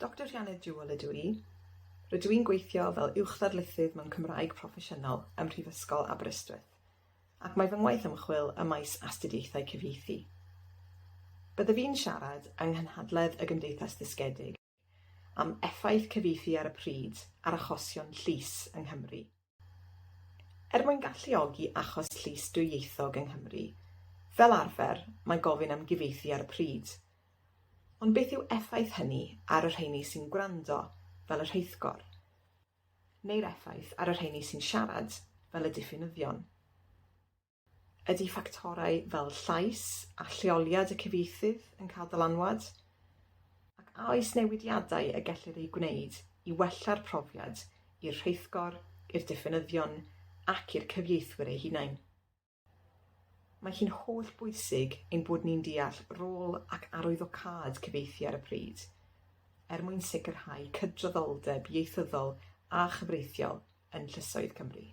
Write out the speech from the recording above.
Doctor Rhianedd Jewell ydw i. Rydw i'n gweithio fel uwch-ddarlithydd mewn Cymraeg Proffesiynol ym Mhrifysgol Aberystwyth, ac mae fy ngwaith ymchwil ym maes astudiaethau cyfieithu. Byddaf i'n siarad yng nghynhadledd y Gymdeithas Ddysgedig am effaith cyfieithu ar y pryd ar achosion llys yng Nghymru. Er mwyn galluogi achos llys dwyieithog yng Nghymru, fel arfer mae gofyn am gyfieithu ar y pryd, Ond beth yw effaith hynny ar y rheini sy'n gwrando, fel y rheithgor? Neu'r effaith ar y rheini sy'n siarad, fel y diffynyddion? Ydy ffactorau fel llais a lleoliad y cyfieithydd yn cael dylanwad? Ac a oes newidiadau y gellir eu gwneud i wella'r profiad i'r rheithgor, i'r diffynyddion ac i'r cyfieithwyr eu hunain? Mae hi'n holl bwysig ein bod ni'n deall rôl ac arwyddocâd cyfieithu ar y pryd, er mwyn sicrhau cydraddoldeb ieithyddol a chyfreithiol yn llysoedd Cymru.